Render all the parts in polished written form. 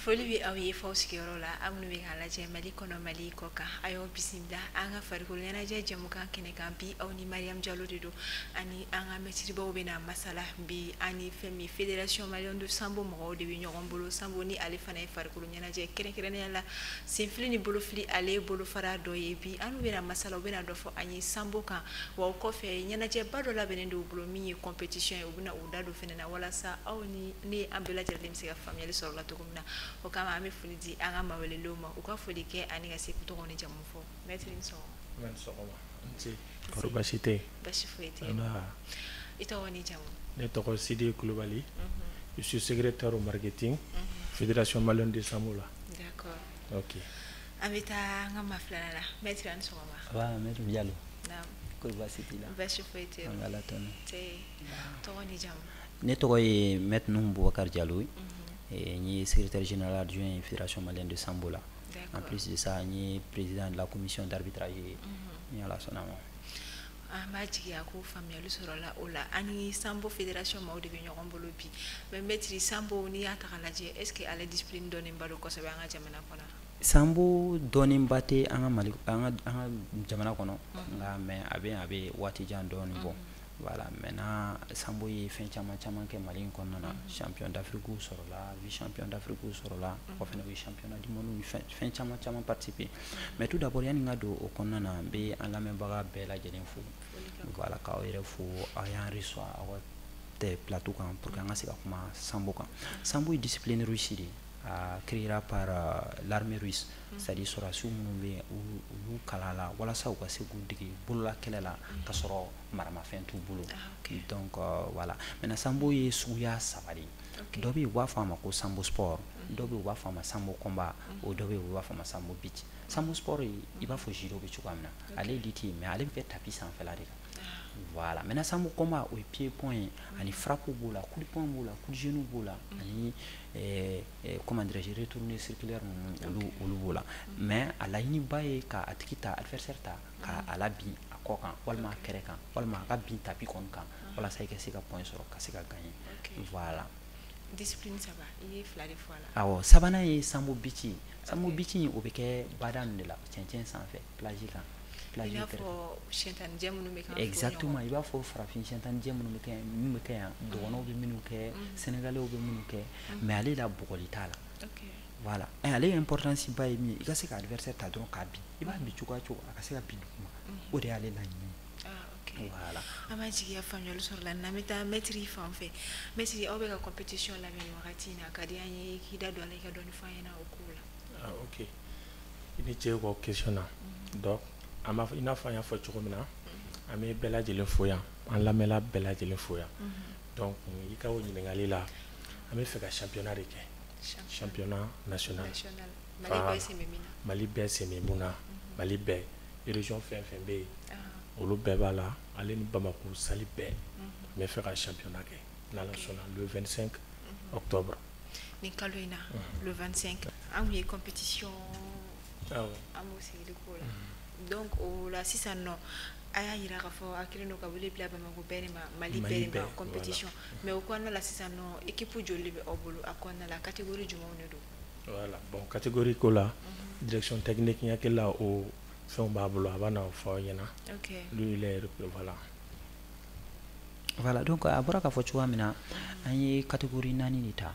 Foli bɛ aw ye f'aw sigiyɔrɔ la, aw minnu bɛ k'a lajɛ Mali kɔnɔ, Mali kɔ kan. A y'aw bisimila an ka farikolo ɲɛnajɛ jɛmukan kɛnɛ kan. Bi, aw ni Mariam Jalo de don ani an ka mɛtiribaw bɛna masala bi. Ani fɛn min, Fédération malienne de sambo mɔgɔw de bɛ ɲɔgɔn bolo. Sambo ni ale fana ye farikolo ɲɛnajɛ, kɛrɛnkɛrɛnnenya la senfili ni bolofili, ale ye bolofara dɔ ye. Bi an bɛna masala, u bɛna dɔ fɔ an ye sambo kan. Wa o kɔfɛ, ɲɛnajɛba dɔ labɛnnen don u bolo min ye compétition ye. U bɛna u da don fana na walasa aw ni ne, an bɛɛ lajɛlen bɛ se ka faamuyali sɔrɔ la cogo min na. O kama, an bɛ foli di an ka maawelelenw ma, u ka foli kɛ ani ka se k'u tɔgɔ ni jamu fɔ. Maître, i ni sɔgɔma. Ni sɔgɔma, n ce. Kɔri, baasi tɛ yen? Basi foyi tɛ yen. I tɔgɔ ni jamu? Ne tɔgɔ Sidi Kulubali, je suis secrétaire au marketing, Fédération malienne de sambo la. D'accord. Ok. An bɛ taa an ka maa filanan la. Maître, a ni sɔgɔma. Aba, Maître Diallo. Naamu. Kɔri, baasi t'i la? Basi foyi tɛ yen. An bɛ Ala tanu. Nse, tɔgɔ ni jamu? Ne tɔgɔ ye Maître Nuhu Boubacar Diallo ye. N ye secrétaire général adjoint ye Fédération malienne de sambo la. En plus de ça, n ye président de la commission d'arbitrage ye, ni Ala sɔnna ma. An b'a jigiya ko faamuyali sɔrɔla o la. Ani sambo fédération maaw de bɛ ɲɔgɔn bolo bi. Mais maître, sambo, n'i y'a ta k'a lajɛ, est ce que ale discipline dɔnnenba don kosɛbɛ an ka jamana kɔnɔ? Sambo dɔnnenba tɛ an ka Mali, an ka jamana kɔnɔ, nka mais a bɛ waati jan dɔɔni bɔ. Voilà, maintenant sambo ye fɛn caman caman kɛ Mali in kɔnɔna na. Champion d'Afrique sɔrɔla, vice champion d'Afrique sɔrɔla, o fana ye championnat du monde ni fɛn fɛn caman caman participer. Mais tout d'abord, yani n ka don o kɔnɔna na, n bɛ an lamɛnbaga bɛɛ lajɛlen fo. Voilà, k'aw yɛrɛ fo, aw y'an reçoit aw ka plateau kan pour que an ka se ka kuma sambo kan. Sambo ye discipline russe de ye, a créé par l'armée russe, c'est à dire sɔrɔdasiw minnu bɛ yen, olu kalan la walasa u ka se k'u dege bolola kɛlɛ la ka sɔrɔ maramafɛn t'u bolo. Donc voilà, maintenant sambo ye suguya saba de ye. Dɔ bɛ yen, u b'a fɔ a ma ko sambo sport, dɔ bɛ yen, u b'a fɔ a ma sambo combat, o dɔ bɛ yen, u b'a fɔ a ma sambo beach. Sambo sport ye i b'a fɔ judo bɛ cogoya min na, ale ye lutte ye, mais ale bɛ kɛ tapis sanfɛla de kan. Voilà, maintenant sambo combat, o ye pied poing ye, ani frappe b'o la, coup de poing b'o la, coup de genou b'o la, ani comment dirais-je, retourné circulaire ninnu, olu b'o la. Mais a laɲiniba ye ka a tigi ta, adversaire ta, ka a labin a kɔ kan walima a kɛrɛ kan walima a ka bin tapis kɔni kan, walasa i ka se ka point sɔrɔ ka se ka gagner. Voilà. Discipline saba, i ye fila de fɔ a la. Awɔ, sabanan ye sambo beach ye. Sambo beach in, o bɛ kɛ bada ninnu de la, cɛncɛn sanfɛ, plage kan. I n'a fɔ sɛntanijɛ minnu bɛ kɛ. Exactement, i b'a fɔ farafin sɛntanijɛ minnu bɛ kɛ, min bɛ kɛ yan, dɔgɔnɔw bɛ minnu kɛ, sénégalais bɛ minnu kɛ, mais ale la bɔgɔli t'a la. Voilà, ale ye importance ba ye min ye, i ka se ka adversaire ta dɔrɔn k'a bin. I b'a bin cogoya cogo, a ka se ka bin duguma, o de y'ale laɲini ye. Voilà. An b'a jigiya faamuyali sɔrɔ la. N'an bɛ taa maître fan fɛ. Maître, aw bɛ ka compétition labɛn nin wagati in na, a ka di an ye i k'i da don a la, i ka dɔɔni fɔ an ɲɛna o kow la. Ah, ok, i ni ce ka question na. Donc an b'a fɔ, i n'a fɔ an y'a fɔ cogo min na, an bɛ bɛɛ lajɛlen fo yan, an lamɛnla bɛɛ lajɛlen fo yan. Donc i ka o ɲininkali la, an bɛ fɛ ka championnat de kɛ, championnat national. Mali bɛɛ sen bɛ min na. Mali bɛɛ sen bɛ mun na, Mali bɛɛ, région fɛn fɛn bɛ yen, olu bɛɛ b'a la, ale ni Bamako salle bɛɛ. N bɛ fɛ ka championnat kɛ, n'Ala sɔnna, le 25 octobre. Nin kalo in na, le 25, an kun ye compétition, an b'o sigili k'o la. Donc o la sisan nɔ, a y'a yira k'a fɔ a kɛlen don ka wele bila Bamakɔ bɛɛ de ma, Mali bɛɛ de ma, compétition. Mais o kɔnɔna la sisan nɔ, équipe joli de bɛ aw bolo a kɔnɔna la? Catégorie jumɛnw de don? Voilà, bon, catégorie ko la, direction technique, n hakili la o fɛnw b'a bolo, a b'a na o fɔ aw ɲɛna. Lui, il est, voilà. Voilà, donc a bɔra k'a fɔ cogoya min na, an ye catégorie naani de ta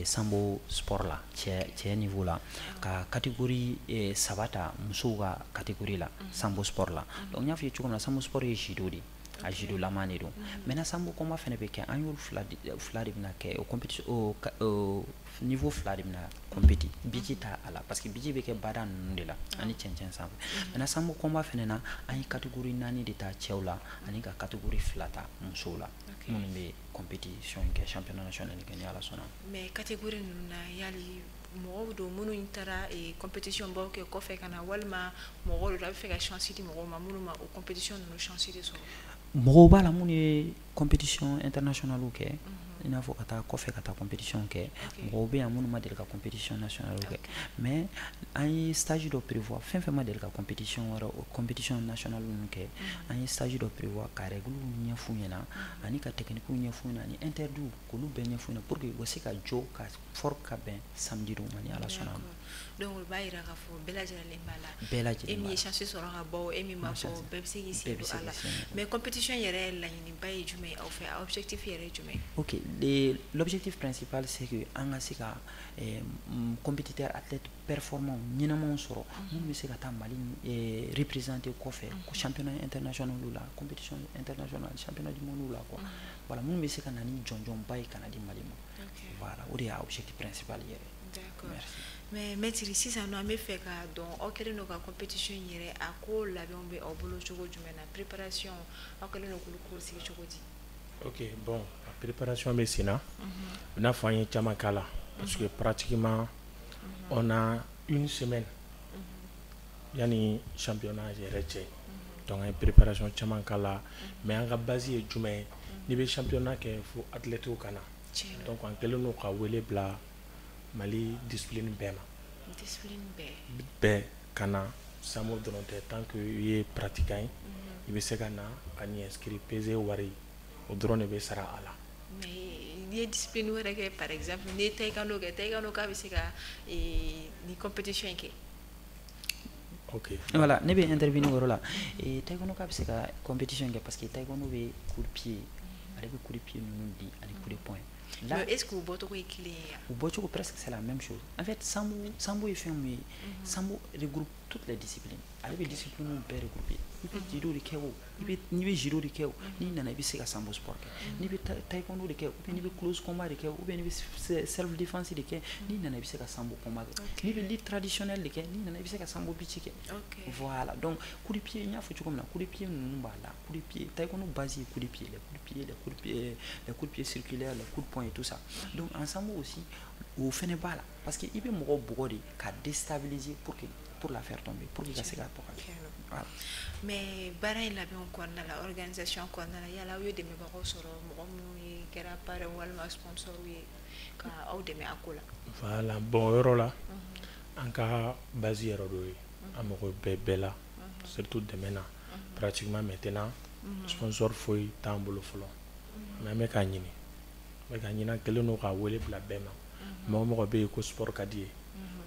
sambo sport la, cɛ cɛ niveau la, ka catégorie saba ta musow ka catégorie la, sambo sport la. Donc n y'a fɔ i ye cogo min na, sambo sport ye judo de ye, a judo laman de don. Maintenant sambo combat fana bɛ kɛ, an y'olu fila de, fila de bɛna kɛ o compétition, o niveau fila de bɛna compétit. Beach ta a la, parce que beach bɛ kɛ bada ninnu de la ani cɛncɛn sanfɛ. Maintenant sambo combat fana na, an ye catégorie naani de ta cɛw la ani ka catégorie fila ta musow la, minnu bɛ compétition kɛ, championnat national kɛ, ni Ala sɔnna. Mais catégorie ninnu na, yali mɔgɔw don minnu taara compétition baw kɛ kɔfɛ ka na, walima mɔgɔw don a bɛ fɛ ka chance di mɔgɔw ma minnu ma o compétition ninnu chance de sɔrɔ? Mɔgɔw b'a la minnu ye compétition internationale kɛ. i n'a fɔ ka taa kɔfɛ ka taa compétition kɛ. Mɔgɔw bɛ yan minnu ma deli ka compétition nationale kɛ, mais an ye stage dɔ prévoir. Fɛn fɛn ma deli ka compétition wɛrɛ, o compétition nationale ninnu kɛ, an ye stage dɔ prévoir ka règles ɲɛf'u ɲɛna, ani ka techniques ɲɛf'u ɲɛna, ani interdits, k'olu bɛɛ ɲɛf'u ɲɛna pour que u ka se ka jɔ ka fort ka bɛn samedi don ma, ni Ala sɔnna a ma. Donc o b'a yira k'a fɔ bɛɛ lajɛlen b'a la. Bɛɛ lajɛlen. E min ye chance sɔrɔ ka bɔ, e min ma bɔ, bɛɛ bɛ se k'i sen don a la. Mais compétition yɛrɛ laɲiniba ye jumɛn ye aw fɛ? A objectif yɛrɛ ye jumɛn ye? Ok, l'objectif principal, c'est que an ka se ka compétiteur, athlète performant ɲɛnamaw sɔrɔ, minnu bɛ se ka taa Mali représenter kɔfɛ championnat international la, compétition internationale, championnat du monde la quoi. Voilà, minnu bɛ se ka na ni jɔnjɔnba ye ka na di Mali ma. Voilà, o de y'a objectif principal yɛrɛ. D'accord. Merci. Mais maître, sisan nɔ, an bɛ fɛ k'a dɔn, aw kɛlen don ka compétition in yɛrɛ, a ko labɛnw bɛ aw bolo cogo jumɛn na? Préparation, aw kɛlen don k'olu ko sigi cogo di? Ok, bon, a préparation bɛ sen na. I n'a fɔ an ye caman k'a la, parce que pratiquement on a une semaine yanni championnat yɛrɛ cɛ. Donc an ye préparation caman k'a la, mais an ka base ye jumɛn ye? N'i bɛ championnat kɛ, fo athlètes ka na. Donc an kɛlen don ka wele bila Mali discipline bɛɛ ma. Discipline bɛɛ. Bɛɛ ka na. Sambo dɔrɔn tɛ, tant que i ye pratiquant ye, i bɛ se ka na ka n'i inscrit. Pesée wari, o dɔrɔn de bɛ sara a la. Mais n'i ye discipline wɛrɛ kɛ, par exemple n'i ye taekwondo kɛ, taekwondo k'a bɛ se ka nin compétition in kɛ? Ok. Voilà, ne bɛ intervenir o yɔrɔ la. Taekwondo k'a bɛ se ka compétition kɛ, parce que taekwondo bɛ coup de pied, ale bɛ coup de pied ninnu di ani coup de poing. Là, mais est-ce que u bɔcogo ye kelen ye? U bɔcogo, presque c'est la même chose. En fait, sambo, sambo ye fɛn mun ye? Sambo regroupe toutes les disciplines. Ale bɛ discipline bɛɛ regrouper. I bɛ judo de kɛ o, i bɛ n'i bɛ judo de kɛ o, n'i nana, i bɛ se ka sambo sport kɛ. N'i bɛ taekwondo de kɛ, ou bien n'i bɛ close combat de kɛ, ou bien n'i bɛ self défense de kɛ, n'i nana, i bɛ se ka sambo combat kɛ. N'i bɛ lutte traditionnelle de kɛ, n'i nana, i bɛ se ka sambo beach kɛ. Voilà, donc coup de pied, n y'a fɔ cogo min na, coup de pied ninnu b'a la. Coup de pied, taekwondo base ye coup de pied, les coups de pied, les coups de pied, les coups de pied circulaires, les coups de poing et tout ça. Donc en sambo aussi, o fɛnɛ b'a la, parce que i bɛ mɔgɔ bugɔ de ka déstabiliser pour la faire tomber, pour que ka se ka bɔ ka. Voilà. Mais baara in labɛnw kɔnɔna la, organisation kɔnɔna la, yala aw ye dɛmɛbagaw sɔrɔ, mɔgɔ minnu ye kɛra parrain walima sponsor ye ka aw dɛmɛ a ko la? Voilà, bon, o yɔrɔ la, an ka base yɛrɛ dɔ ye, an mago bɛɛ bɛɛ la, surtout dɛmɛ na. Pratiquement maintenant, sponsor foyi t'an bolo fɔlɔ, mais an bɛ k'a ɲini, an bɛ k'a ɲini. An kɛlen don ka wele bila bɛɛ ma. Mɔgɔ mɔgɔ bɛ yen ko sport ka di ye,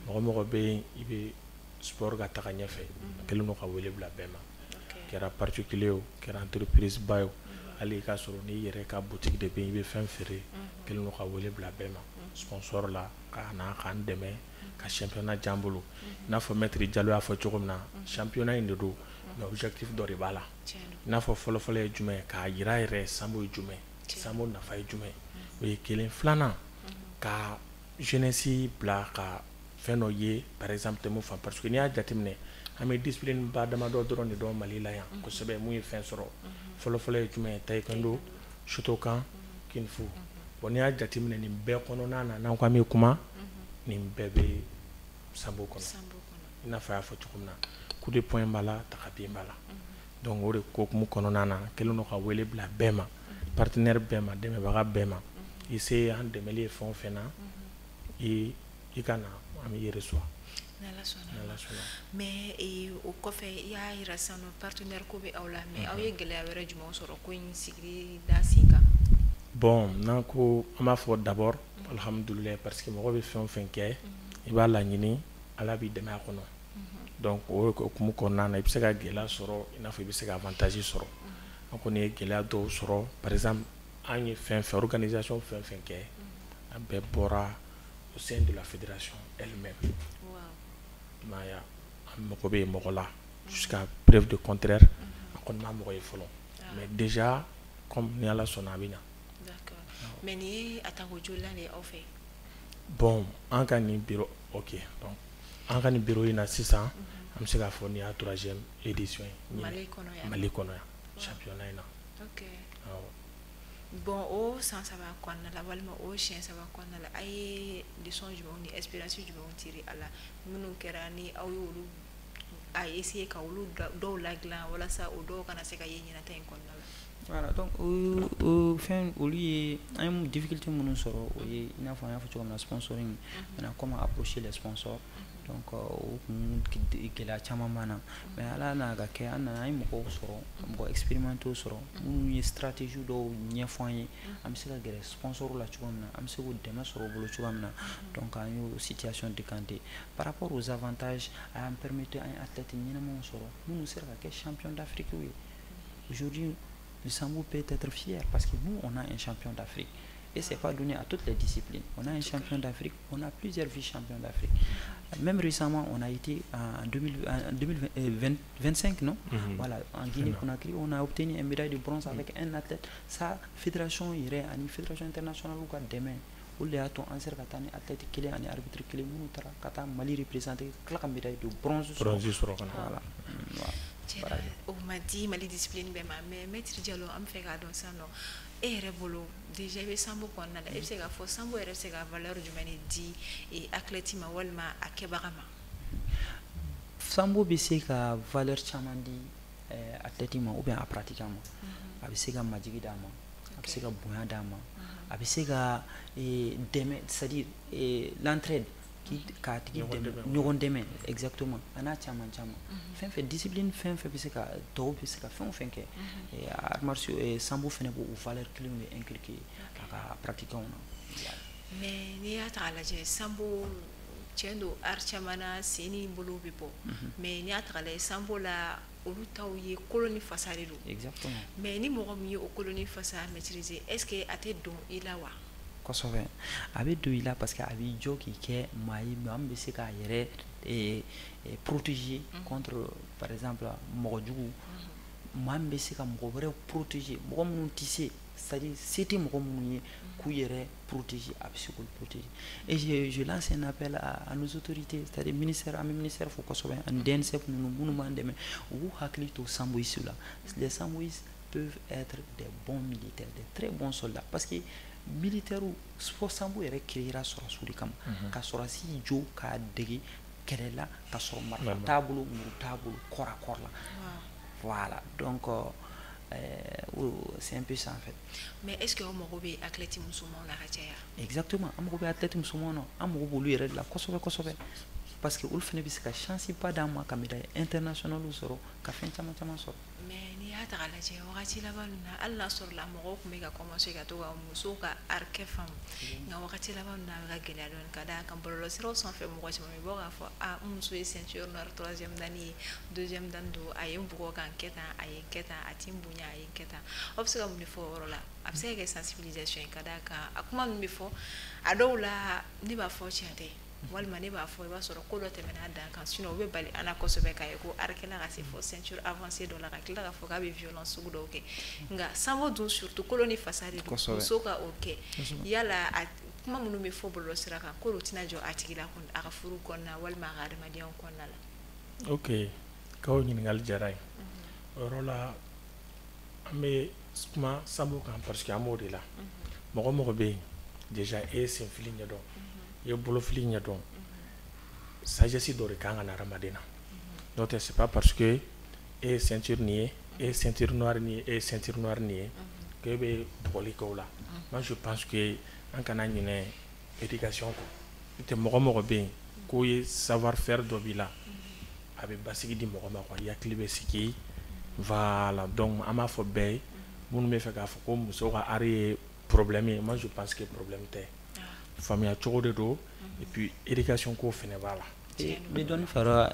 mɔgɔ mɔgɔ bɛ yen i bɛ sport ka taga ɲɛfɛ, an kɛlen don ka wele bila bɛɛ ma. Kɛra particulier o, kɛra entreprise ba ye o, hali i k'a sɔrɔ n'i yɛrɛ ka boutique de bɛ yen, i bɛ fɛn feere, kɛlen don ka wele bila bɛɛ ma sponsor la ka na k'an dɛmɛ ka championnat diya an bolo. I n'a fɔ maître Jalo y'a fɔ cogo min na, championnat in de don, mais objectif dɔ de b'a la. I n'a fɔ fɔlɔ-fɔlɔ ye jumɛn ye? K'a yira yɛrɛ sambo ye jumɛn, sambo nafa ye jumɛn, o ye kelen. Filanan, ka jeunesse bila ka fɛn dɔ ye, par exemple tɛ mun faamu, parce que n'i y'a jateminɛ, an bɛ discipline ba damadɔ dɔrɔn de dɔn Mali la yan kosɛbɛ. Mun ye fɛn sɔrɔ fɔlɔ-fɔlɔ ye jumɛn ye? Taekwondo, Shotokan, Kung Fu. Bon, n'i y'a jateminɛ nin bɛɛ kɔnɔna na, n'an ko an bɛ kuma, nin bɛɛ bɛ sambo kɔnɔ. I n'a fɔ a y'a fɔ cogo min na, coup de poing b'a la, tagabin b'a la. Donc o de hokumu kɔnɔna na, kɛlen don ka wele bila bɛɛ ma, partenaire bɛɛ ma, dɛmɛbaga bɛɛ ma. I se an dɛmɛli ye fɛn o fɛn na, i ka na, an b'i reçoit. N'Ala sɔnna. N'Ala sɔnna. Mais o kɔfɛ, i y'a yira sisan nɔ partenaire ko bɛ aw la, mais aw ye gɛlɛya wɛrɛ jumɛnw sɔrɔ ko in sigili da sen kan? Bon, n'an ko an b'a fɔ d'abord alhamdulilayi, parce que mɔgɔ bɛ fɛn o fɛn kɛ, i b'a laɲini, Ala b'i dɛmɛ a kɔnɔ. Donc o hokumu kɔnɔna na, i bɛ se ka gɛlɛya sɔrɔ, i n'a fɔ i bɛ se ka avantage sɔrɔ. An kɔni ye gɛlɛya dɔw sɔrɔ. Par exemple, an ye fɛn fɛn organisation, fɛn fɛn kɛ, an bɛɛ bɔra au sein de la fédération elle-même. I m'a ye, an mago bɛ mɔgɔ la jusqu'à preuve de contraire, an kɔni ma mɔgɔ ye fɔlɔ, mais déjà, comme ni Ala sɔnna, a bɛ ɲa. D'accord, mais nin ye a tako jolilan de ye aw fɛ? Bon, an ka nin bureau, ok, donc an ka nin bureau in na sisan, an bɛ se k'a fɔ nin y'a troisième édition ye. Mali kɔnɔ yan? Mali kɔnɔ yan, championnat in na. Awɔ. Bon, o san 3 kɔnɔna la, walima o siɲɛ 3 kɔnɔna la, a ye leçon jumɛnw ni expérience jumɛnw tirer a la, minnu kɛra ni aw y'olu a essayer ka olu dɔw ladilan walasa o dɔw kana se ka ye ɲinata in kɔnɔna la? Voilà, donc o fɛn olu ye, an ye difficulté minnu sɔrɔ, o ye i n'a fɔ an y'a fɔ cogo min na, sponsoring, maintenant comment approcher les sponsors. Donc o kun gɛlɛya caman b'an na, mais Ala n'a ka kɛ, an nana, an ye mɔgɔw sɔrɔ, mɔgɔ expérimentés sɔrɔ minnu ye stratégie dɔw ɲɛfɔ an ye, an bɛ se ka gɛrɛ sponsor la cogo min na, an bɛ se k'u dɛmɛ sɔrɔ u bolo cogo min na. Donc an y'o situation décanté. Par rapport aux avantages, a y'an permettre an ye athlète ɲɛnamaw sɔrɔ minnu sera ka kɛ champion d'Afrique ye. Aujourd'hui, le Sambo peut être fier parce que nous, on a un champion d'Afrique. Et ce n'est pas donné à toutes les disciplines. On a un champion d'Afrique, on a plusieurs vice-champions d'Afrique. Même récemment, on a été en 2025, non? Voilà, en Guinée-Conakry, on a obtenu une médaille de bronze avec un athlète. Ça, fédération yɛrɛ ani fédération internationale ka dɛmɛ, o de y'a to an sera ka taa ni athlète kelen ani arbitre kelen minnu taara ka taa Mali représenter, ka tila ka médaille de bronze sɔrɔ. Bronze sɔrɔ ka na. Voilà. Tiɲɛna, o ma di Mali discipline bɛɛ ma. Mais maître Diallo, an bɛ fɛ k'a dɔn sisan nɔ, e yɛrɛ bolo, déjà i bɛ sambo kɔnɔna la, e bɛ se k'a fɔ sambo yɛrɛ bɛ se ka valeur jumɛn de di athlète ma walima a kɛbaga ma? Sambo bɛ se ka valeur caman di athlète ma ou bien a pratiquant ma. A bɛ se ka majigi d'a ma, a bɛ se ka bonya d'a ma, a bɛ se ka dɛmɛ, c'est-à-dire l'entraide, k'a tigi dɛmɛ, ɲɔgɔn dɛmɛ, exactement, a n'a caman caman. Fɛn fɛn discipline, fɛn fɛn bɛ se ka, tɔw bɛ se ka fɛn o fɛn kɛ, arts martiaux, sambo fɛnɛ b'o valeur kelenw de inculquer a ka pratiquants na. Mais n'i y'a ta k'a lajɛ, sambo, tiɲɛ don, art caman na sen ni bolo bɛ bɔ, mais n'i y'a ta k'a lajɛ, sambo la, olu taw ye kolo ni fasa de don. Exactement. Mais ni mɔgɔ min ye o kolo ni fasa maîtriser, est ce que a tɛ don i la wa? Kosɛbɛ, a bɛ don i la, parce que a b'i jɔ k'i kɛ maa ye, maa min bɛ se k'a yɛrɛ protéger contre, par exemple, mɔgɔ jugu, maa min bɛ se ka mɔgɔ wɛrɛ protéger, mɔgɔ minnu tɛ se, c'est-à-dire se tɛ mɔgɔ minnu ye k'u yɛrɛ protéger, a bɛ se k'olu protéger. Et je lance un appel à nos autorités, c'est-à-dire ministère, an bɛ ministère fo kosɛbɛ, ani DNCF ninnu minnu b'an dɛmɛ, u k'u hakili to samboïstes la. Les samboïstes peuvent être des bons militaires, des très bons soldats, parce que militaire, sport sambo yɛrɛ créera sɔrɔsiw de kama, ka sɔrɔsi jo k'a dege kɛlɛ la ka sɔrɔ marifa t'a bolo, muru t'a bolo, corps à corps la. Voilà, donc c'est un peu ça en fait. Mais est-ce que aw mago bɛ athlète musomanw na ka caya? Exactement, an mago bɛ athlète musomanw na, an mago b'olu yɛrɛ de la kosɛbɛ kosɛbɛ, parce que olu fana bɛ se ka chance ba d'an ma ka médaille internationale sɔrɔ, ka fɛn caman caman sɔrɔ. Mais n'i y'a ta k'a lajɛ, wagati laban ninnu na, hali n'a sɔrɔ la mɔgɔw tun bɛ ka commencer ka to ka musow ka art kɛ faamu, nka wagati laban ninnu na, a bɛ ka gɛlɛya dɔɔnin, ka d'a kan bɔlɔlɔsiraw sanfɛ, mɔgɔ caman bɛ bɔ k'a fɔ: a n muso ye ceinture noire troisième dan ye, deuxième dan don, a ye n bugɔ ka n kɛ tan, a ye n kɛ tan, a ti n bonya, a ye n kɛ tan. Aw bɛ se ka mun de fɔ o yɔrɔ la? A bɛ se ka kɛ sensibilisation ye, ka d'a kan a kuma ninnu bɛ fɔ, a dɔw la ne b'a fɔ tiɲɛ tɛ, walima ne b'a fɔ i b'a sɔrɔ ko dɔ tɛmɛna a dan kan, sinon o bɛ bali an na kosɛbɛ k'a ye ko art kɛla ka se fɔ ceinture avancée dɔ la, ka tila k'a fɔ k'a bɛ violence sugu dɔw kɛ. Nka sambo dun, surtout kolo ni fasa de don, muso ka o kɛ, yala a kuma minnu bɛ fɔ bɔlɔlɔsira kan, ko tɛna jɔ a tigi la a ka furu kɔnɔna walima a ka adamadenya kɔnɔna la? Ok, k'aw ɲininkali diyara ye. O yɔrɔ la, an bɛ kuma sambo kan parce que an b'o de la. Mɔgɔ mɔgɔ bɛ yen déjà, e ye senfili ɲɛdɔn, i ye bolofili ɲɛdɔn, sagesse dɔ de kan ka na hadamaden na. N'o tɛ, c'est pas parce que e ye ceinture nin ye, e ye ceinture noire nin ye, e ye ceinture noire nin ye, k'e bɛ bugɔli kɛ o la. Moi, je pense que an kana ɲinɛ éducation kɔ. N'o tɛ, mɔgɔ mɔgɔ bɛ yen k'o ye savoir faire dɔ b'i la, a bɛ basigi di mɔgɔ ma quoi, i hakili bɛ sigi. Voilà, donc an b'a fɔ bɛɛ ye, minnu bɛ fɛ k'a fɔ ko muso ka art ye problème ye, moi je pense que problème tɛ, faamuya cogo de don, et puis éducation ko fɛnɛ b'a la. N bɛ dɔɔni fara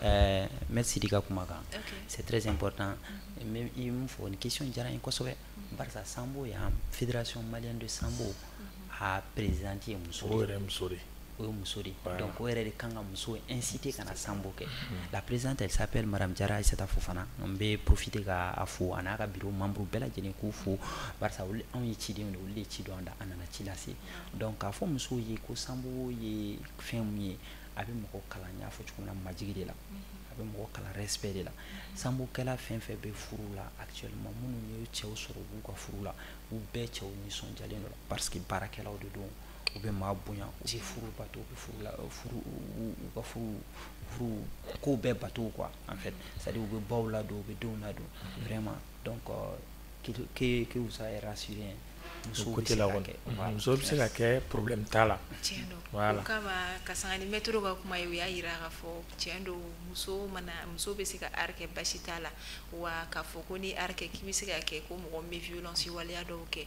maître Sidi ka kuma kan, c'est très important. N bɛ i ye mun fɔ, nin question diyara n ye kosɛbɛ, barisa sambo yan, fédération malienne de sambo, a présidente ye muso de ye. O yɛrɛ ye muso de ye. O ye muso de ye, donc o yɛrɛ de kan ka muso inciter ka na sambo kɛ. La présidente, elle s'appelle madame Jara Aïssata Fofana. N bɛ profiter ka a fo, a n'a ka bureau membre bɛɛ lajɛlen k'u fo, barisa olu, anw ye cidenw de ye, olu de ye ci don an da, an nana ci lase. Donc k'a fɔ musow ye ko sambo ye fɛn mun ye, a bɛ mɔgɔ kalan, n y'a fɔ cogo min na, majigi de la, a bɛ mɔgɔ kalan respect de la. Sambokɛla fɛn fɛn bɛ furu la actuellement, minnu ye cɛw sɔrɔ u b'u ka furu la, u bɛɛ cɛw nisɔndiyalen don, parce que baarakɛlaw de don, u bɛ maa bonya, u bɛ furu bato, u bɛ furu la, furu, u ka furu kow bɛɛ bato quoi, en fait, c'est à dire u bɛ baw ladon, u bɛ denw ladon vraiment. Donc que vous soyez rassurés. Musow bɛ se ka kɛ, muso bɛ se ka kɛ, problème t'a la. Tiɲɛ don. Voilà. O kama ka sanga ni maître ka kuma ye, u y'a yira k'a fɔ tiɲɛ don, muso mana, muso bɛ se ka art kɛ, basi t'a la. Wa k'a fɔ ko ni art kɛ k'i bɛ se ka kɛ ko mɔgɔ min bɛ violence waleya dɔw kɛ,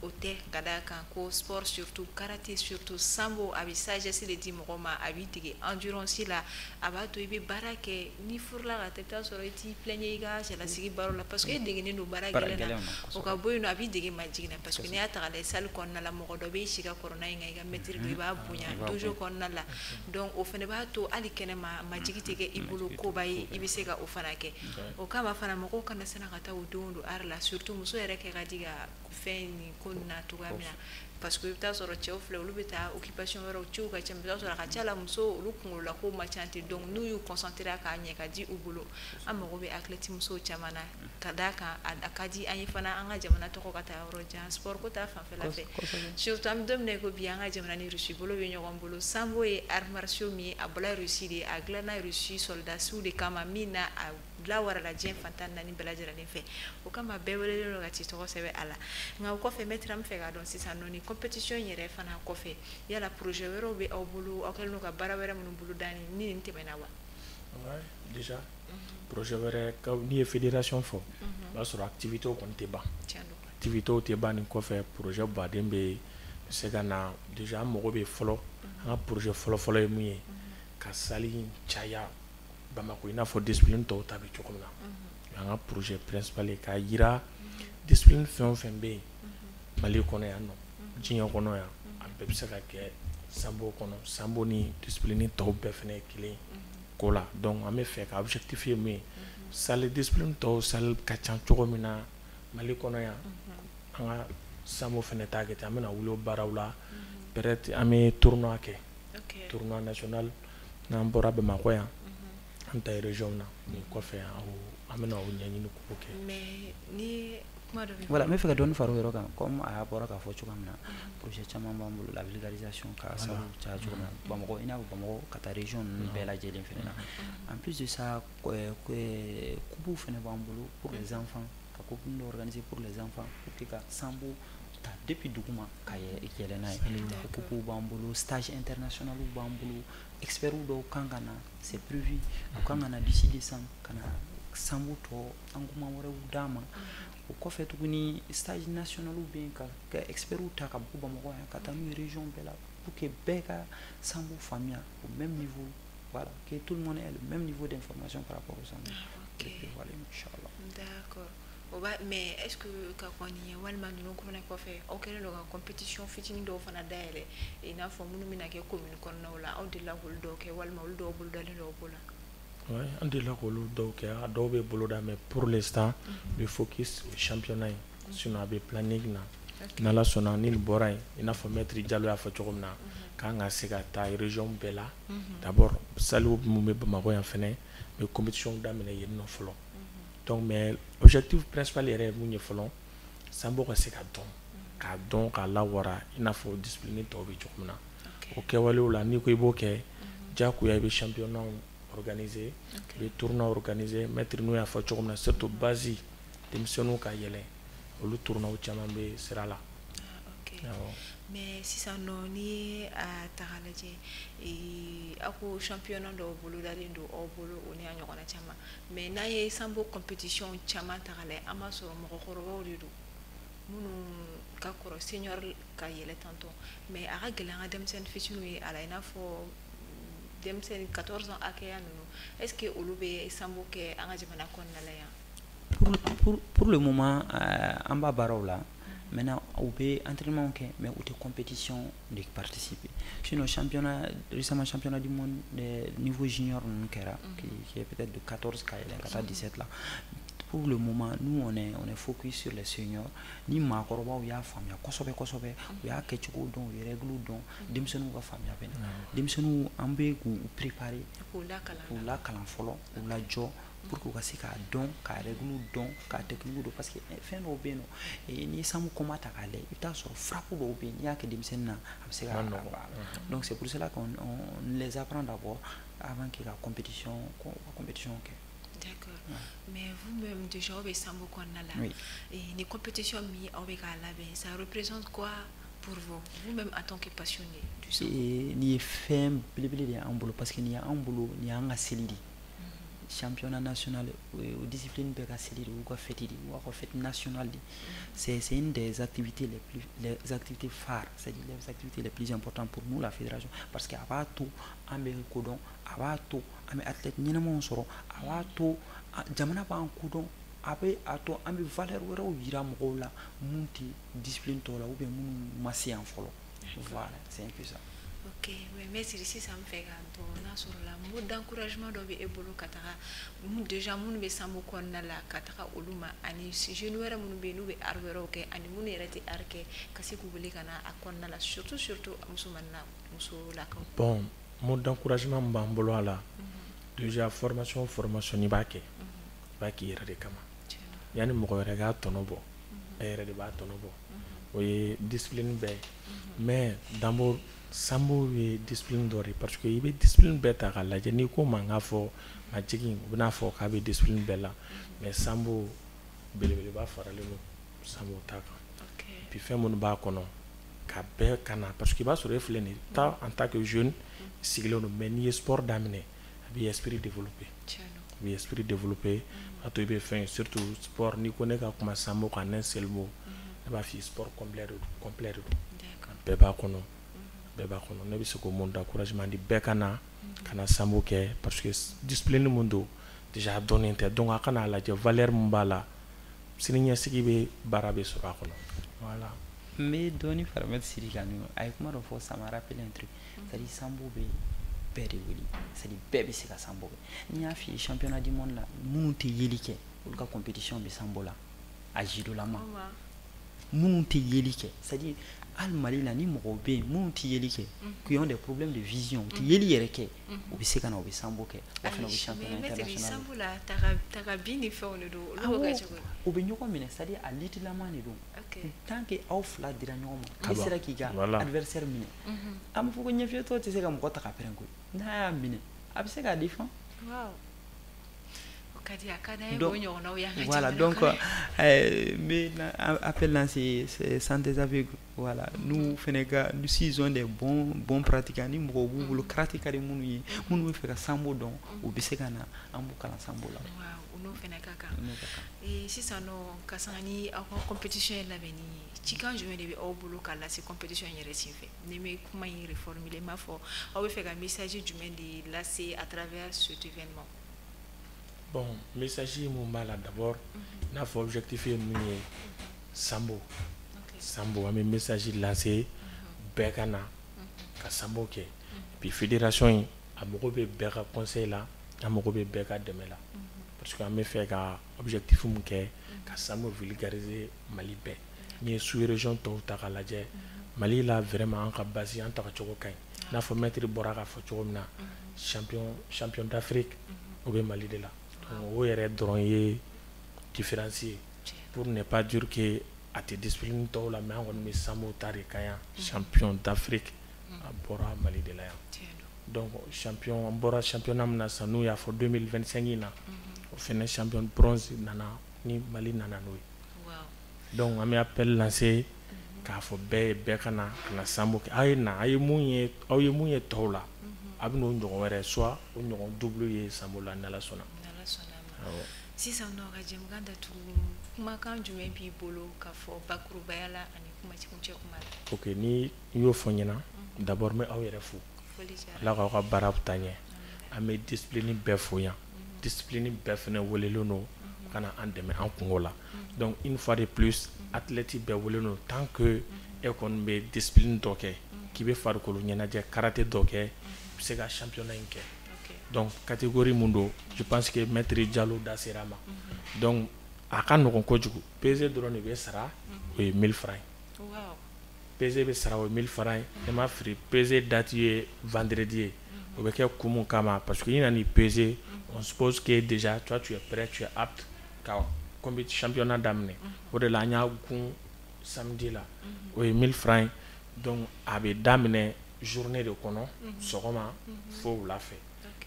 o tɛ. Ka d'a kan ko sport, surtout karaté, surtout sambo, a bɛ sagesse de di mɔgɔ ma, a b'i dege endurance la, a b'a to i bɛ baara kɛ. N'i furula ka taa, i bɛ taa sɔrɔ i t'i plaigner i ka cɛlasigi baaraw la, parce que e degenen don baara gɛlɛn na. O ka bɔ yen nɔ, a b'i dege majigin na, parce que n'i y'a ta k'a lajɛ, salle kɔnɔna la, mɔgɔ dɔ bɛ si ka kɔrɔ n'a ye, nka i ka maître don, i b'a bonya dojo kɔnɔna la. Donc o fana b'a to hali kɛnɛma, majigi tɛ kɛ i bolo koba ye, i bɛ se ka o fana kɛ. O kama fana, mɔgɔw kana siran ka taa u denw don art la, surtout muso yɛrɛ kɛ ka di ka fɛn nin ko nin na cogoya min na, parce que i bɛ taa sɔrɔ cɛw filɛ, olu bɛ taa occupation wɛrɛw, ciw ka ca. I bɛ taa sɔrɔ a ka ca la, muso olu kunkolola ko man ca ten. Donc n'u y'u concentré k'a ɲɛ ka di u bolo, an mago bɛ athlète musow caman na, ka d'a kan a ka di an ye fana an ka jamana tɔgɔ ka taa yɔrɔ jan sport ko ta fanfɛla fɛ. Surtout an bɛ don min na i ko bi, an ka jamana ni Russie bolo bɛ ɲɔgɔn bolo. Sambo ye arts martiaux min ye, a bɔra Russie de, a dilanna Russie soldats de kama, min na a lawarala diɲɛ fan 14 bɛɛ lajɛlen fɛ. O kama bɛɛ welelen don ka t'i tɔgɔ sɛbɛn a la. Nka o kɔfɛ, maître, an bɛ fɛ k'a dɔn sisan nɔ, ni compétition yɛrɛ fana kɔfɛ, yala projet wɛrɛw bɛ aw bolo, aw kɛlen don ka baara wɛrɛ minnu bolo da ni nin tɛmɛna wa? Ouais, déjà projet wɛrɛ, n'i ye fédération fɔ, o b'a sɔrɔ activité kɔni tɛ ban, activité tɛ ban. Nin kɔfɛ, projet baden bɛ se ka na. Déjà an mago bɛ fɔlɔ, an ka projet fɔlɔ-fɔlɔ ye mun ye? Ka salle caya Bamakɔ, i n'a fɔ discipline tɔw ta bɛ cogo min na. An ka projet principal ye k'a yira discipline fɛn o fɛn bɛ yen Mali kɔnɔ yan nɔ, diɲɛ kɔnɔ yan, a bɛɛ bɛ se ka kɛ sambo kɔnɔ. Sambo ni discipline tɔw bɛɛ fana ye kelen ko la. Donc an bɛ fɛ ka objectif ye mun ye? Salle, discipline tɔw salle ka ca cogo min na Mali kɔnɔ yan, an ka sambo fana ta kɛ ten. An bɛna wuli o baaraw la. Peut-être an bɛ tournoi kɛ, tournoi national. N'an bɔra Bamakɔ yan, an ta région na. Nin kɔfɛ, an bɛna o ɲɛɲini k'o kɛ. Mais ni kuma dɔ bɛ Voilà, n bɛ fɛ ka dɔɔni fara o yɔrɔ kan. Comme a bɔra k'a fɔ cogoya min na, projet caman b'an bolo, la vulgarisation, ka salle caya cogo min na Bamakɔ, i n'a fɔ Bamakɔ ka taa région ninnu bɛɛ lajɛlen fɛnɛ na. En plus de ça, coupe fɛnɛ b'an bolo pour les enfants, ka coupe dɔ organiser pour les enfants, pour que ka sambo ta depuis duguma ka yɛlɛ n'a ye. O coupe b'an bolo, stage international b'an bolo, experts dɔw kan ka na, c'est prévu, u kan ka na d'ici décembre ka na sambo tɔ engouement wɛrɛw d'a ma. O kɔfɛ tuguni, stage national bɛ yen, ka experts ta ka bɔ Bamakɔ yan ka taa n'u ye région bɛɛ la, pour que bɛɛ ka sambo faamuya au même niveau, voilà, que tout le monde ait le même niveau d'information par rapport au sambo. Ok. Voilà, inchallah. D'accord. O b'a, mais est ce que ka kɔn nin ye, walima ninnu fana kɔfɛ, aw kɛlen don ka compétition fitinin dɔw fana dayɛlɛ, i n'a fɔ minnu bɛna kɛ commune kɔnɔnaw la, aw delila k'olu dɔw kɛ, walima olu dɔw bolodalen dɔw b'o la? Ouais, an delila k'olu dɔw kɛ, a dɔw bɛ boloda, mais pour l'instant le focus o championnat ye. Sinon a bɛ planning na, n'Ala sɔnna, ni nin bɔra yen, i n'a fɔ maître Jalo y'a fɔ cogo min na, k'an ka se ka taa région bɛɛ la. D'abord salle mun bɛ Bamakɔ yan fɛnɛ, n bɛ compétition daminɛ yen nɔ fɔlɔ. Donc mais objectif principal yɛrɛ ye mun ye fɔlɔ? Sambo ka se ka dɔn, k'a dɔn, k'a lawara, i n'a fɔ discipline tɔw bɛ cogo min na. O kɛwalew la, n'i ko i b'o kɛ, diyagoya i bɛ championnat organiser, i bɛ tournoi organiser. Maître n'u y'a fɔ cogo min na, surtout base denmisɛnninw ka yɛlɛ, olu tournoi caman bɛ sira la. Awɔ. Mais sisan nɔ, n'i ye a ta k'a lajɛ, aw ko championnat dɔw bolodalen don aw bolo, o ni a ɲɔgɔnna caman, mais n'an ye sambo compétition caman ta k'a lajɛ, an b'a sɔrɔ mɔgɔkɔrɔbaw de don, minnu ka kɔrɔ, senior ka yɛlɛ tantɔ, mais a ka gɛlɛn an ka denmisɛnnin fitininw ye a la, i n'a fɔ denmisɛnnin 14 ans hakɛya ninnu. Est ce que olu bɛ sambo kɛ an ka jamana kɔnɔna la yan? Pour le moment, an b'a baaraw la. Maintenant, u bɛ entraînement kɛ, mais u tɛ compétition de participer. Sinon championnat, récemment championnat du monde de niveau junior ninnu kɛra, qui est peut-être de 14 ka yɛlɛn ka taa 17 la. Pour le moment, nous, on est focus sur les seniors. Ni maakɔrɔbaw y'a faamuya kosɛbɛ kosɛbɛ, u y'a kɛcogo dɔn, u ye règles dɔn, denmisɛnninw ka faamuya bɛ na. Denmisɛnninw, an bɛ k'u préparer, k'u lakalan, k'u lakalan fɔlɔ, k'u lajɔ pour que u ka se k'a dɔn, k'a règles dɔn, k'a technique dɔn, parce que fɛn dɔw bɛ yen nɔ, n'i ye sambo combat ta k'a lajɛ, i bɛ taa sɔrɔ frappe dɔw bɛ yen, n'i y'a kɛ denmisɛnnin na, a bɛ se ka. Donc c'est pour cela qu'on on les apprend d'abord avant que ka compétition kɛ. D'accord. Mais vous-même, déjà, aw bɛ sambo kɔnɔna la. Oui. Et ni compétition min aw bɛ k'a labɛn, ça représente quoi pour vous, vous-même en tant que passionné du sambo? Nin ye fɛn belebele de ye an bolo, parce que nin ye an bolo, nin y'an ka seli de. Championnat national o discipline bɛɛ ka seli de, u ka fête de, u ka fête nationale de. C'est une des activités les plus, les activités phares, c'est-à-dire les activités les plus importantes pour nous, la fédération, parce que a b'a to an bɛ kodɔn, a b'a to an bɛ athlète ɲɛnamaw sɔrɔ, a b'a to jamana b'an kodɔn, a bɛ a to an bɛ valeur wɛrɛw yira mɔgɔw la mun tɛ discipline tɔw la ou bien minnu ma se yan fɔlɔ. Voilà, c'est un peu ça. Ok, mais maître, sisan n fɛ k'a dɔn n'a sɔrɔ la mot d'encouragement dɔ bɛ e bolo ka taga déjà minnu bɛ sambo kɔnɔna la, ka taga olu ma, ani jeune wɛrɛ minnu bɛ yen n'u bɛ art wɛrɛw kɛ, ani minnu yɛrɛ tɛ art kɛ, ka se k'u wele ka na a kɔnɔna la, surtout surtout musomanin na, musolakaw. Bon, mot d'encouragement min b'an bolo a la, déjà formation n'i b'a kɛ, i b'a k'i yɛrɛ de kama. Yanni mɔgɔ wɛrɛ k'a tɔnɔ bɔ, e yɛrɛ de b'a tɔnɔ bɔ. O ye discipline bɛɛ ye, mais d'abord sambo ye discipline dɔ de, parce que i bɛ discipline bɛɛ ta k'a lajɛ, n'i ko ma n k'a fɔ ma jigin, u bɛna fɔ k'a bɛ discipline bɛɛ la, mais sambo belebeleba faralen don sambo ta kan. Puis fɛn minnu b'a kɔnɔ ka bɛɛ ka na, parce que i b'a sɔrɔ e filɛ nin ye taa en tant que jeune sigilen don, mais n'i ye sport daminɛ, a b'i esprit développer, a b'i esprit développer, a to i bɛ fɛn, surtout sport. N'i ko ne ka kuma sambo kan en un seul mot, ne b'a f'i ye sport complet de don, complet de don, bɛɛ b'a kɔnɔ, bɛɛ b'a kɔnɔ. Ne bɛ se k'o mot d'encouragement di bɛɛ ka na ka na sambo kɛ, parce que discipline mun don, déjà a dɔnnen tɛ, donc a kana lajɛ valeur mun b'a la, sini ɲɛsigi bɛ baara bɛ sɔrɔ a kɔnɔ, voilà. N bɛ dɔɔni fara maître Siri kan. A ye kuma dɔ fɔ, ça m'a rappelé un truc, c'est à dire sambo bɛ bɛɛ de wele, c'est à dire bɛɛ bɛ se ka sambo kɛ. N'i y'a f'i ye championnat du monde la, minnu tɛ yeli kɛ, olu ka compétition bɛ sambo la, a judolama, minnu tɛ yeli kɛ, c'est à dire hali Mali la, ni mɔgɔw bɛ yen minnu tɛ yeli kɛ, qui ont des problèmes de vision, u tɛ yeli yɛrɛ kɛ, u bɛ se ka na, u bɛ sambo kɛ, o fana u bɛ championnat international. Sambo la, taga bin ni fɛnw de don, olu bɛ kɛ cogo di? U bɛ ɲɔgɔn minɛ, c'est à dire a lutte-lama de don. Tant que aw fila dira ɲɔgɔn ma, e sera k'i ka adversaire minɛ, an bɛ fɔ ko ɲɛfiyɛtɔ tɛ se ka mɔgɔ ta ka pɛrɛn koyi, n'a y'a minɛ, a bɛ se k'a défend. Voilà, donc n bɛ appel lancer centre des aveugles, voilà, n'u fɛnɛ ka, s'ils ont des bons bons pratiquants, ni mɔgɔw b'u bolo karaté ka di minnu ye, minnu bɛ fɛ ka sambo dɔn, u bɛ se ka na, an b'u kalan sambo la. U n'o fɛnɛ ka kan. Sisan nɔ, ka sanga ni aw ka compétition in labɛnni ye, cikan jumɛn de bɛ aw bolo k'a lase compétition in yɛrɛ senfɛ? Ni n bɛ kuma in reformuler, n b'a fɔ aw bɛ fɛ ka message jumɛn de lase à travers cet événement? Bon, message mun b'a la, d'abord i n'a fɔ objectif ye mun ye, sambo, sambo, an bɛ message lancer bɛɛ ka na ka sambo kɛ. Puis fédération in, a mago bɛ bɛɛ ka conseil la, an mago bɛ bɛɛ ka dɛmɛ la, parce que an bɛ fɛ ka objectif mun kɛ, ka sambo vulgariser Mali bɛɛ. N'i ye sous région tɔw ta k'a lajɛ, Mali la, vraiment an ka base, an tagacogo ka ɲi. I n'a fɔ maître bɔra k'a fɔ cogo min na, champion d'Afrique, o bɛ Mali de la. Donc o yɛrɛ dɔrɔn ye différence ye, pour ne pas dire que a tɛ discipline tɔw la, mais an kɔni bɛ sambo ta de kan yan. Champion d'Afrique, a bɔra Mali de la yan. Donc champion, an bɔra championnat min na sisan, n'u y'a fɔ 2025 in na, o fɛnɛ champion bronze nana ni Mali nana n'o ye. Donc an bɛ appel lancer k'a fɔ bɛɛ ye, bɛɛ ka na ka na sambo kɛ. A ye na, a ye mun ye, aw ye mun ye tɔw la, a bɛ n'o ɲɔgɔn wɛrɛ, soit o ɲɔgɔn double ye sambo la, n'Ala sɔnna. N'Ala sɔnna ma. Sisan nɔ, ka jɛmukan datugu, kumakan jumɛn b'i bolo ka fɔ bakurubaya la ani kumakuncɛ kuma la? Ok, ni n y'o fɔ n ɲɛna, d'abord n bɛ aw yɛrɛ fo. Ala k'aw ka baara taa ɲɛ. An bɛ discipline bɛɛ fo yan, discipline bɛɛ fɛnɛ welelen don ka na an dɛmɛ an kungo la. Donc une fois de plus, athlète bɛɛ welelen don, tant que e kɔni bɛ discipline dɔ kɛ, k'i bɛ farikolo ɲɛnajɛ karaté dɔ kɛ, i bɛ se ka championnat in kɛ. Donc catégorie mun don, je pense que maître Diallo da sera a ma. Donc a ka nɔgɔn kojugu, pesée dɔrɔn de bɛ sara, o ye 1000 francs ye. Pesée bɛ sara, o ye 1000 francs ye. Ne ma fili, pesée date ye vendredi ye. O bɛ kɛ kun mun kama? Parce que i nana i pesée, on suppose que déjà toi tu es prêt, tu es apte ka championnat daminɛ. O de la an y'a gun samedi la, o ye 1000 francs ye. Donc a bɛ daminɛ journée de kɔnɔ, sɔgɔma fo wula fɛ.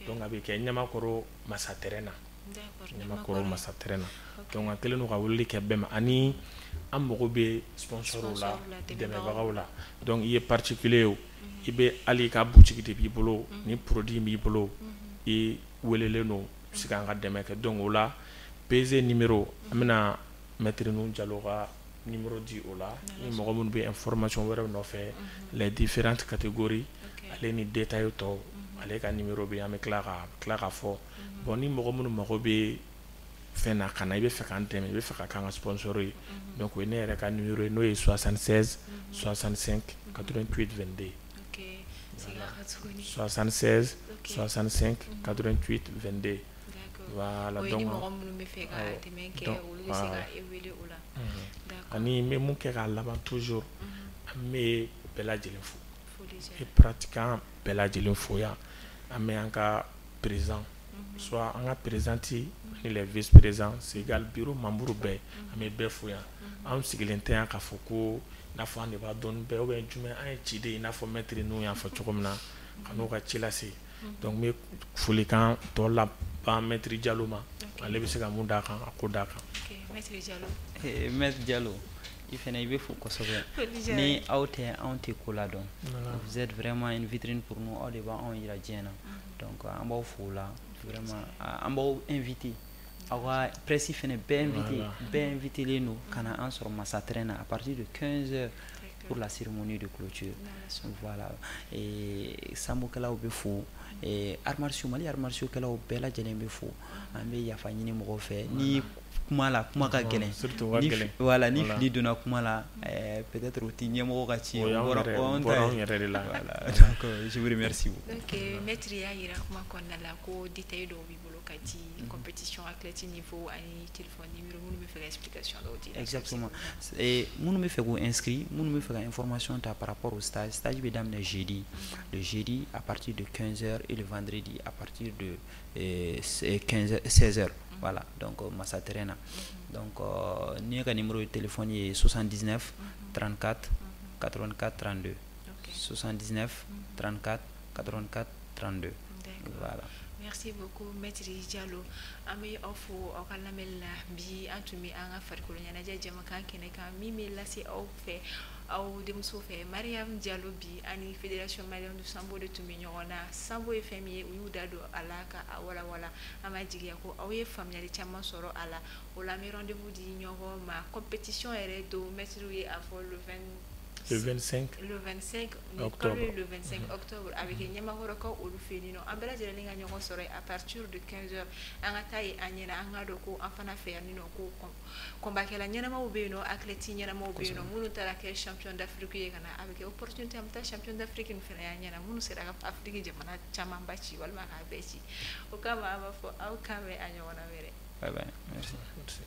Donc a bɛ kɛ Ɲamakɔrɔ masa terrain na. Ɲamakɔrɔ Masa terrain na. Donc an kɛlen don ka weleli kɛ bɛɛ ma, ani an mago bɛ sponsor la, dɛmɛbagaw la. Donc i ye particulier ye o, i bɛ hali i ka boutique de b'i bolo, ni produit b'i bolo, i welelen don se k'an ka dɛmɛ kɛ. Donc o la PG numéro, an bɛna maître Nuhu Jalo ka numéro di o la, ni mɔgɔ minnu bɛ information wɛrɛw nɔfɛ, les différentes catégories, ale ni détail tɔw, ale ka numéro bɛ yen, an bɛ tila ka fɔ. Bon, ni mɔgɔ minnu mago bɛ fɛn na ka na, i bɛ fɛ k'an dɛmɛ, i bɛ fɛ ka k'an ka sponsor ye, donc o ye ne yɛrɛ ka numéro ye, n'o ye 76 65 88 22. 76 65 88 22. Voilà. Donc ni mɔgɔ minnu bɛ fɛ ka dɛmɛ kɛ, olu bɛ se ka e wele o la. Ani n bɛ mun kɛ k'a laban, toujours an bɛ bɛɛ lajɛlen fo et pratiquant bɛɛ lajɛlen fo yan. An bɛ an ka président, soit an ka présidente ni les vice présidents, c'est égal bureau membre bɛɛ, an bɛ bɛɛ fo yan. Anw sigilen tɛ yan k'a fɔ ko i n'a fɔ an de b'a dɔn bɛɛ ou bien jumɛn, an ye ciden i n'a fɔ maître ninnu y'a fɔ cogo min na, ka n'u ka ci lase. Donc n bɛ folikan tɔ laban maître Jalo ma, ale bɛ se ka mun d'a kan, a ko d'a kan. Maître Jalo. Maître Jalo, i fana i bɛ fo kosɛbɛ. Ni aw tɛ, anw tɛ ko ladɔn. Vous êtes vraiment une vitrine pour nous, aw de b'anw yira diɲɛ na. Donc an b'aw fo o la vraiment, an b'aw invité, aw ka presse fana bɛɛ invité, bɛɛ invité len don ka na an sɔrɔ Masa terrain na à partir de 15 heures pour la cérémonie de clôture. Voilà. Et sambokɛlaw bɛ fo, arts martiaux, Mali arts martiaux kɛlaw bɛɛ lajɛlen bɛ fo. An bɛ yafa ɲini mɔgɔw fɛ ni kuma la, kuma ka gɛlɛn. Ni voilà, ni fili donna kuma la, peut-être o ti ɲɛmɔgɔ ka ci ye, o bɔra anw yɛrɛ de la. Voilà, donc je vous remercie. Ok, maître y'a yira kuma kɔnɔna la ko détail dɔw b'i bolo ka di, compétition athlète niveau ani téléphone numéro, minnu bɛ fɛ ka explication dɔw di. Exactement. Et minnu bɛ fɛ k'u inscrit, minnu bɛ fɛ ka information ta par rapport au stage, stage bɛ daminɛ jeudi, le jeudi à partir de 15 heures et le vendredi à partir de 15 heures, 16 heures. Voilà, donc Masa terrain na. Donc ni ka numéro de téléphone ye 79 34 84 32, 79 34 84 32. Voilà. Merci beaucoup, maître Diallo. An bɛ aw fo aw ka lamɛnli la. Bi an tun bɛ an ka farikolo ɲɛnajɛ jɛmukan kɛnɛ kan min bɛ lase aw fɛ, aw denmuso fɛ, Mariam Diallo. Bi ani Fédération Malienne du Sambo de tun bɛ ɲɔgɔn na. Sambo ye fɛn min ye, u y'u da don a la ka a walawala. An b'a jigiya ko aw ye faamuyali caman sɔrɔ a la. O la an bɛ rendez-vous di ɲɔgɔn ma compétition yɛrɛ don. Maître ye a fɔ le 20 Le 25 le 25 octobre. Le 25 octobre a bɛ kɛ Ɲamakɔrɔkaw olu fɛ yen nɔ. An bɛɛ lajɛlen ka ɲɔgɔn sɔrɔ à partir de 15 heures. An ka taa yen an ɲɛna, an ka dɔn ko an fana fɛ yan nɔ ko combatkɛla ɲɛnamaw bɛ yen nɔ, athlète ɲɛnamaw bɛ yen nɔ, minnu taara kɛ champion d'Afrique ye ka na. A bɛ kɛ opportunité, an bɛ taa champion d'Afrique nin fana y'an ɲɛna, minnu sera ka Afrique jamana camanba ci walima k'a bɛɛ ci. O kama an b'a fɔ aw k'an bɛn a ɲɔgɔnna wɛrɛ. Bye bye, merci. Merci.